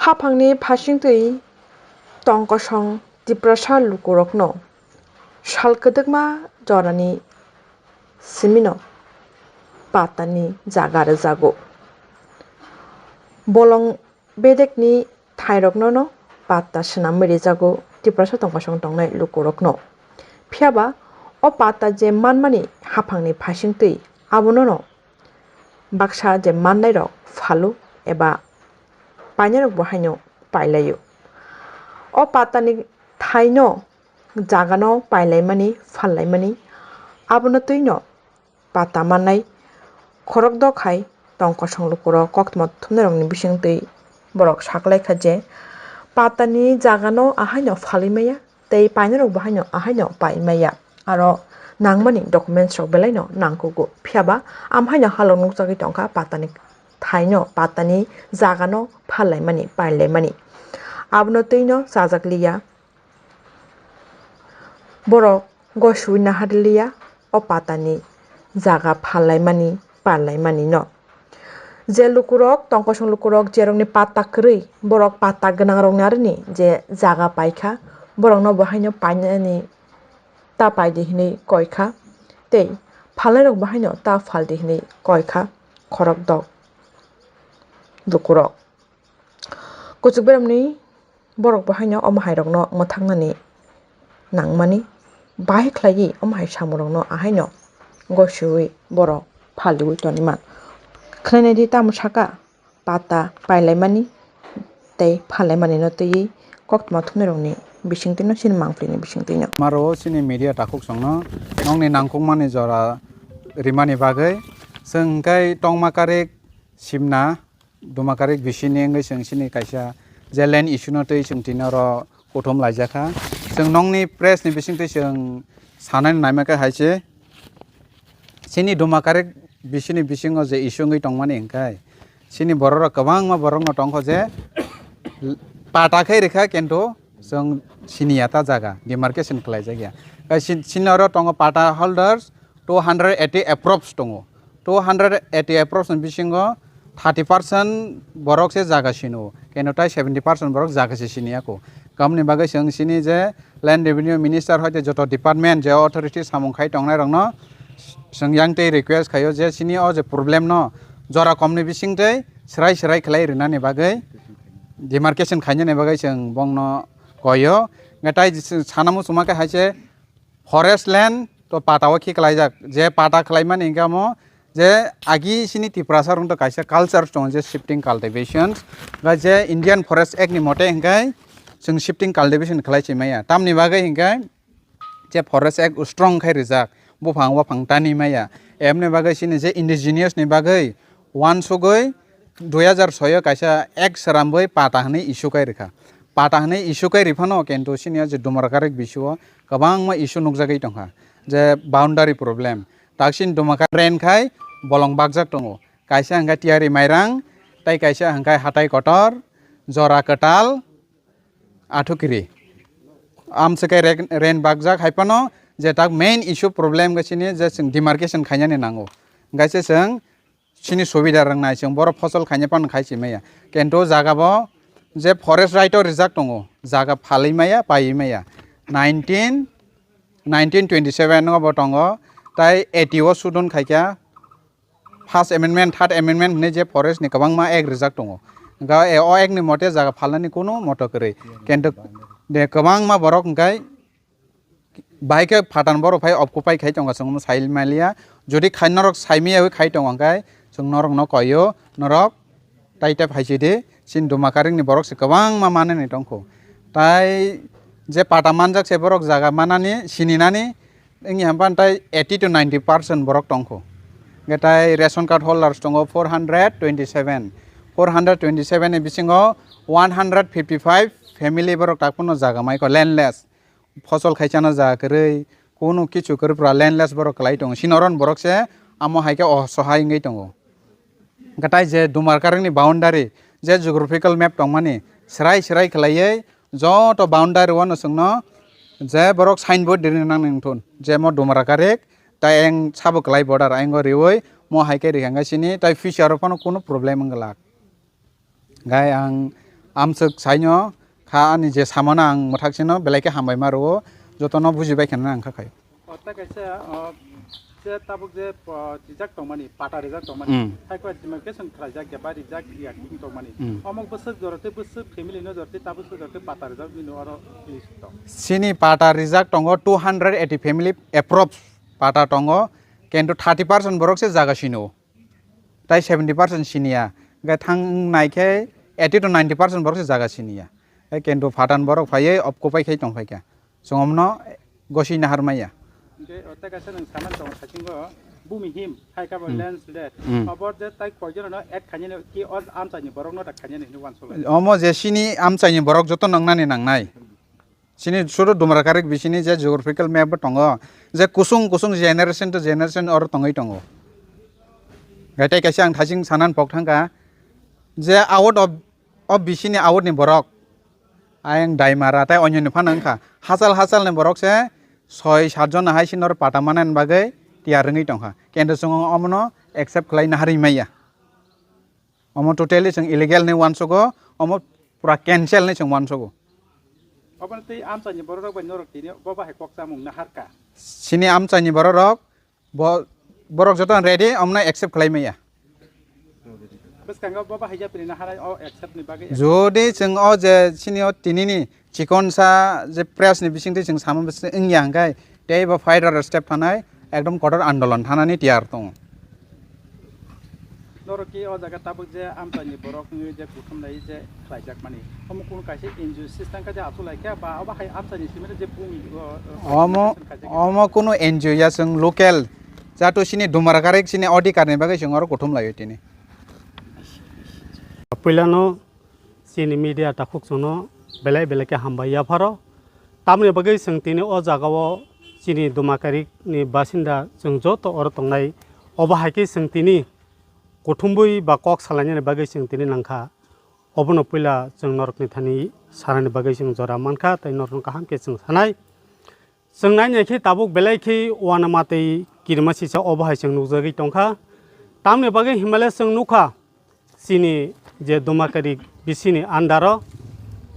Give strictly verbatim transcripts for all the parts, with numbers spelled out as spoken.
Haphangni phasingtwi tongkosong Tiprasa lukurokno sal kwdwkma jorani simino patani jaga rwjago. Bolong bedekni thairoknono patta swnamwi rijago Tiprasa tongkosong tongnai lukurokno. Phiyaba o patta je manmani haphangni phasingtwi abonono baksa je mannairok phalo eba painairokbo haino pailaio. O pattani thaino jagano pailaimani, phallaimani, abono twino patta mannai khorok dok hai tongkosong lukurok koktwma thumnairokni bisingtwi borok saklaikha je pattani jagano ahaino phalwi maya tei painairokbo haino ahaino pai maya. Aro nangmani documents rok belaino nangkugo. Phiyaba amhaino halok nukjagwi tongkha pattani thaino, pattani jagano phallaimani, pailaimani. Abono twino chajakliya. Borok gosui naharliya o patani jaga phallaimani, parlaimanino. Je lukurok, tongkosong lukurok, jerokni patta kwrwi, borok patta gwnangrokni aroni je jaga paikha, borokno bo haino painani ta paidi hinwi koikha, tei phalnairok bo haino ta phaldi hinwi koikha khorok dok lukurok. Kuchuk beremni borok bo haino omo hairokno mwthaknani nangmani bahai khlaiwi omo hai samungno ahaino gosiwi borok phalwi tonwi man. Khlainaidi tamo saka pata pailaimani tei phalaimanino twiwi koktwma thumnairokni bisingtwino chini mangpilini bisingtwino. Maro chini media takhuk songno nongni nangkukmani jora rimani bagwi chwng hwnkhe tongma karik simna Dumakarik bisini wngwi chwng chini kaisa je land issue no twi chwng tini oro kuthum laijakha. Chwng nongni press ni bisingtwi chwng sanani naima khe hai se, chini Dumakarik bisini bisingo je issue wngwi tongmani hwnkhe chini borok rok kwbangma borok no tongkho je pata khe rikha kintu chwng siniya ta jaga demarcation khlaijakya. Chini oro tongo pata holders two hundred eighty approx tongo. Two hundred eighty approx ni bisingo thirty percent borok se jaga sino, keno tai seventy percent borok jaga se siniya ko. Kamni bagwi chwng sini je land revenue minister hoite joto department je authority samung khai tongnai rokno chwng yang tei request khaio je sini o je problem no jora komni bising tei srai srai khlai rinani bagwi demarcation khainani bagwi chwng bongno koio. Nge tai sana muchungma khe hai se forest land to pata o khe klaijak, je pata khlaimani hwnkhe amo je agi sini Tiprasa rok to kaisa culture tongo je shifting cultivation, ba je Indian Forest Act ni mote hwnkhe chwng shifting cultivation khlai se maya. Tamni bagwi hwnkhe je Forest Act strong khai rijak, buphang waphang tani maya. Emni bagwi sini je indigenous ni bagwi wansugwi dui hazar soi o kaisa act srambwi pata hwnwi issue kai rikha. Pata hwnwi issue kai riphano kintu sini o je Dumakarik bisio kwbangma issue nukjagwi tongkha, je boundary problem. Taksin Dumakarik drain khai bolong bakjak tongo. Kaisa hwnkhe Tiyari Mairang, tei kaisa hwnkhe Hatai Kotor, Jora Kwtal, Athukiri. Amswkhe rek-, drain bakjak hai phano je tak main issue problem khe sini je chwng demarcation khainani nango. Hwnkhe se chwng sini subida rwngnai chwng borok phosol khaina phano khai se maya. Kintu jaga bo je forest right o rijak tongo, jaga phalwi maya, paiwi maya. Nineteen, nineteen twenty seven o bo tongo, tai eighty o sudon khaikha, first amendment, third amendment hwnwi je forest ni kwbangma act rijak tongo. Hwnkhe o act ni mote jaga phalnani kunu moto kwrwi. Kintu de kwbangma borok hwnkhe bai khe phatar borok phai occupy khai tongo, chwng sai maliya. Jodi khai norok sai maya wi khai tongo hwnkhe chwng norok no koio, norok tai tei phai si di, chini Dumakarik ni borok se kwbangma manani tongkho. Tai je pata manjak se borok jaga manani, sininani, wngya hwnba tai eighty to ninety percent borok tongkho. Hwnkhe tai ration card holders tongo four hundred twenty seven. Four hundred twenty seven ni bisingo one hundred fifty five family borok tak phano jaga maikho landless. Phosol khai chana jaga kwrwi, kunu kichu kwrwi pura landless borok kwlai tongo. Sini oro ni borok se amo hai khe osohai wngwi tongo. Hwnkhe tai je Dumakarik ni boundary, je geographical map tongmani, srai srai khlaiwi joto boundary o no chwngno je borok signboard rini nang nang thun, je mo Dumakarik, tai ayang sabo kwlai border, ayang o riwi mo hai khe rikha hwnkhe sini tai future o phano kunu problem wng glak. Gai ang amswk saino kha ani je samano ang mwthaksino belai khe hambai ma rwo, jotono bujibai khe nang kha khai. O, tei kaisa, o, je tabuk je, o, rijak tongmani, pata rijak tongmani, Mm. hai khe demarcation khlaijak ya ba rijak ya tongmani. Mm. Omo bwswk jora tei bwswk family no jora tei tabuk jora tei pata rijak bini oro list tong. Sini pata rijak tongo two hundred eighty family approx pata tongo, kintu thirty percent borok se jaga sino. Tai seventy percent siniya. Hingke thang nai khe eighty to ninety percent borok se jaga siniya. Hai kintu pata ni borok phaiye opko pai khai tong phaikha. Chwng omno gosi nahar maya. Hingke o tei kaisa nwng sana tong sakingo bumi him hai kabo Hmm. landslide. Hmm. Abor je tai koijono no add khainani ki o amchaini borokno tak khainani hinwi uansukha. Omo je sini amchaini borok joto nangnani nangnai. Sini sudu Dumrakarik bisini je geographical map bo tongo, je kusung kusung generation to generation oro tongwi tongo. Hingke tei kaisa ang thasing sanan pok thangkha, je out of, of bisini out ni borok, ayang Daimara tei onyo ni phano wngkha, hachal hachal ni borok se soi sat jona hai sini oro pata manani bagwi tiyar wngwi tongkha. Kintu chwng omono accept khlai naharwi maya. Omo totally chwng illegal hinwi uansugo, omo pura cancel hinwi chwng uansugo. Obono tei amchaini borok rok bai norok tini bo bahai kok chamung naharkha. Sini amchaini borok rok, bo, borok joto ready, omono accept khlai maya. Bwskango bo bahai yapri naharai o accept ni bagwi. Jodi chwng o je sini o tinini chikonsa je press ni bisingtwi chwng sama bwswk wngya hwnkhe tei bo federal step thanai ekdom kotor andolon thanani tiyar tongo. Norok ki o jaga tabuk je amchaini borok wngwi je kuthum lai je khlaijak mani. Omo kunu kaisa N G O system khe je achuk lai khe ba obo hai amchaini simi je bumi o, o, Omo, khaijak. Omo kunu N G O ya chwng local. Jato sini Dumrakarik sini odhikar ni bagwi chwng oro kuthum lai tini. Puilano chini media takhuk chwngno belai belai khe hambai yapharo. Tamoni bagwi chwng tini o jagao chini Dumrakarik ni basinda chwng joto oro tongnai, obo hai khe chwng tini kuthumwi ba kok salainani bagwi chwng tini nangkha. Obono puila chwng norokni thani sanani bagwi chwng jora mankha tei norokno kaham khe chwng sanai. Chwng nai nai khe tabuk belai khe uanama tei kirima sisa obo hai chwng nukjagwi tongkha. Tamni bagwi hinmale chwng nukha, chini je Dumrakarik bisini andaro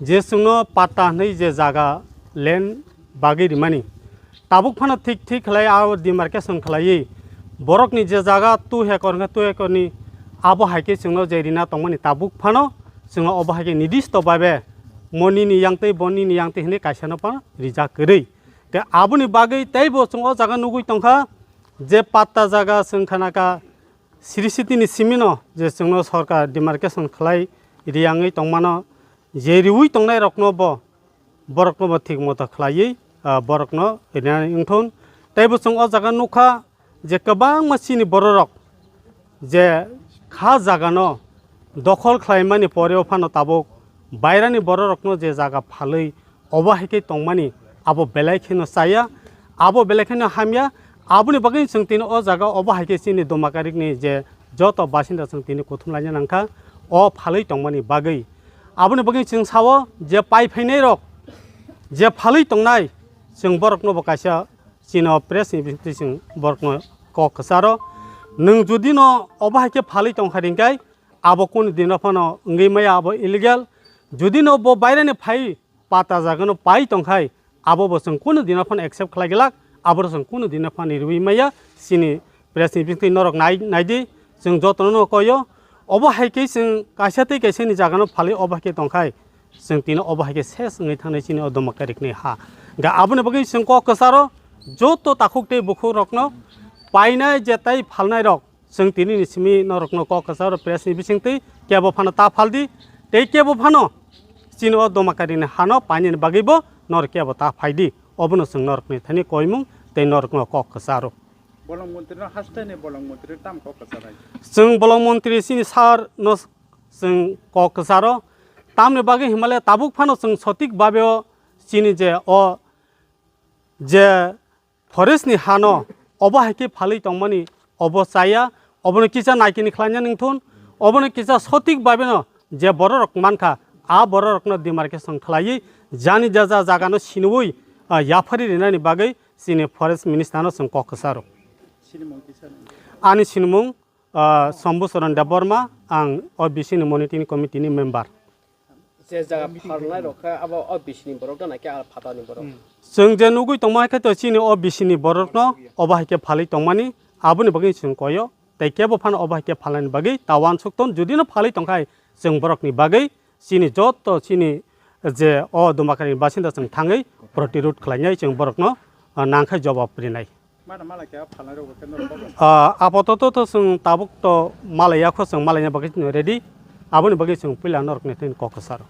je chwngno patta hinwi je jaga land bagwi rimani, tabuk phano thik thik khlai aro demarcation khlaiwi borokni je jaga two hekor hwnkhe two hekorni abo hai khe chwngno je rina tongmani tabuk phano chwngno obo hai khe nidisto babe mo nini yang twi bo nini yang twi hinwi kaisano phano rijak kwrwi. Khe aboni bagwi teibo chwng o jaga nugwi tongkha je patta jaga chwng khanaka Sri City ni simino je chwngno sorkar demarcation khlai riyangwi tongmano je riwi tongnai rokno bo borokno bo thik moto khlaiwi, ah, borokno rinani wngthun. Teibo chwng o jaga nukha je kwbangma chini bororok je kha jagano dokhol khlaimani poreo phano tabuk bairani bororokno je jaga phalwi obo hai khe tongmani abo belai kheno chaya, abo belai kheno hamya. Aboni bagwi chwng tini o jaga obo hai khe chini Dumrakarikni je joto basinda chwng tini kuthum laina nangkha o phalwi tongmani bagwi. Aboni bagwi chwng sao je pai phainairok je phalwi tongnai chwng borokno bo kaisa chini o press ni bisingtwi chwng borokno kok kwcharo. Nwng jodi no obo hai khe phalwi tongkha ringkai abo kunu dino phano wngwi maya abo illegal. Jodi no bo baireni phai pata jagano pai tongkhai abo bo chwng kunu dino phano accept khlai glak, abo chwng kunu dino phano riwi maya chini press ni bisingtwi norok nai, naidi chwng jotono no koyo. Obo hai khe chwng kaisa tei kaisa ni jagano phalwi obo hai khe tongkhai chwng tini obo hai khe ses wngwi thangnai chini o Dumrakarikni ha. Ga aboni bagwi chwng kok kwcharo joto takhuk tei bukhuk rokno painai je tai phalnai rok chwng tini ni simi norokno kok kwcharo press ni bisingtwi kebo phano ta phaldi tei kebo phano chini o Dumrakarikni hano painani bagwibo norok kebo ta phaidi. Obono chwng norokni thani koimung tei norokno kok kwcharo. Bolong montri no haste ni bolong montri tam kok kwcharo. Chwng bolong montri chini sir no chwng kok kwcharo. Tamni bagwi hinmale tabuk phano chwng sotik babe o chini je o je forest ni hano obo hai khe phalwi tongmani obo chaya, obono kisa naikini khlaina ningthun, obono kisa sotik babe no je bororok mankha a bororokno demarcation khlaiwi jani jaja jagano siniwi, ah, yaphari rinani bagwi chini forest minister no chwng kok kwcharo. Ani sinimung, ah, Sambhu Charan Debbarma, ang o bisini monitoring committee ni member. Je jaga phalnai rok khe abo O B C ni borok da na khe a phatani borok? Hmm. Chwng je nugwi tongma hai khe to chini O B C ni borok no obo hai khe phalwi tongmani, aboni bagwi chwng koyo. Tei kebo phano obo hai khe phalnani bagwi ta uansuk ton, jodi no phalwi tongkhai chwng borokni bagwi chini joto chini je o Dumakari ni basinda chwng thangwi protirod khlainai chwng borokno, ah, nangkhai jobab rinai. Mano mala khe phalnai rok bo khe norok kok kwsa. Ah, apototo to chwng tabuk to malai yakho chwng malaina bagwi chwng ready. Aboni bagwi chwng puila norokni thani kok kwsa rw.